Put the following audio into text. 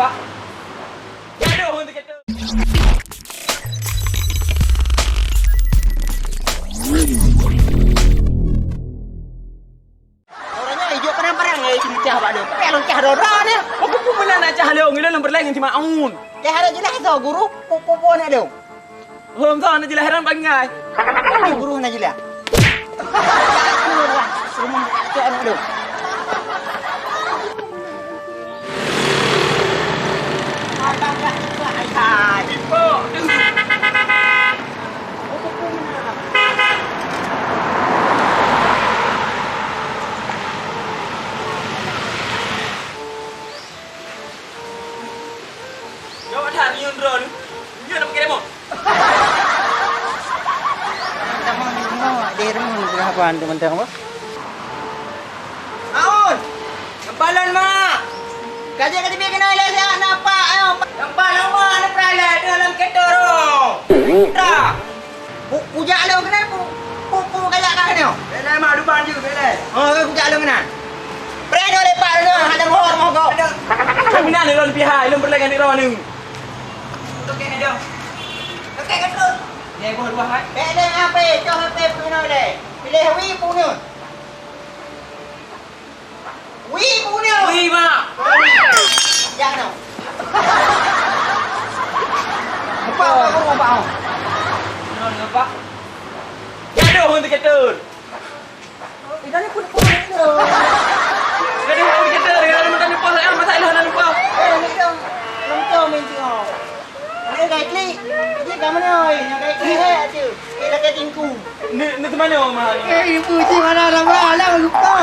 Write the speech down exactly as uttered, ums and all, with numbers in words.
Gadoh ngon teukeuteu. Orang nyan ijok padang-padang, eh, isi cah bak dia. Payah lôn cah dora ni. Aku pun pernah nak cah lôn, ilôn lôn berleng ngon si Maun. Cah ada jelas tu, guru, pu-, pu-, pu anak dia. Hom, tu anak jelas heran bangai. Mana guru nak jelas? Rumah tu anak dia. Jawab that, nyoe droe. Nyoe nak pakai remote. Tamong di rumoh, di rumoh, kenapa antum mantong, Bos? Maun! Keupalan, Mak! Ka jeuet ka teubiet keunoe ilèe siat, na pak, ayo! Lampak lama, na peuralèe, deuh lam ketor, oh! Tra! Pu-, kujak lôn keunoe, pu-, pu-, pu kajak ka keunoe. Bèk lé, Mak, lubang jeuet, bèk lé. Oh, kujak lôn keunoe. Preh nyoe lepak lôn, hana mohor mogoe. Kami na lôn pihak, lôn peureulèe ngon droeneuh. Oke, ayo. Oke, ketor. Lé boh dua hai. Bèk lé, H P, cok H P peunoh lé. Piléh wi peunoh. Wi, pu nyoe. Wi, mak. Jak nyoe. Lupa, lupa, lupa, lupa. Nyoe, lupa. Gadoh ngon teukeuteu. Eh, tadi pun, pun, pun. Gadoh ngon teukeuteu, gadoh ngon teukeuteu, masalah, masalah, lupa. Eh, ni dong. Nonton main tengok. Nyoe gai klik. Jadi ka meunyoe, nyoe gai klik, eh, tu. Eh, lagèe tingku. Ni, ni teumanoe, Ma? Eh, ibu cik mana dah, Ma? Alah, lupa.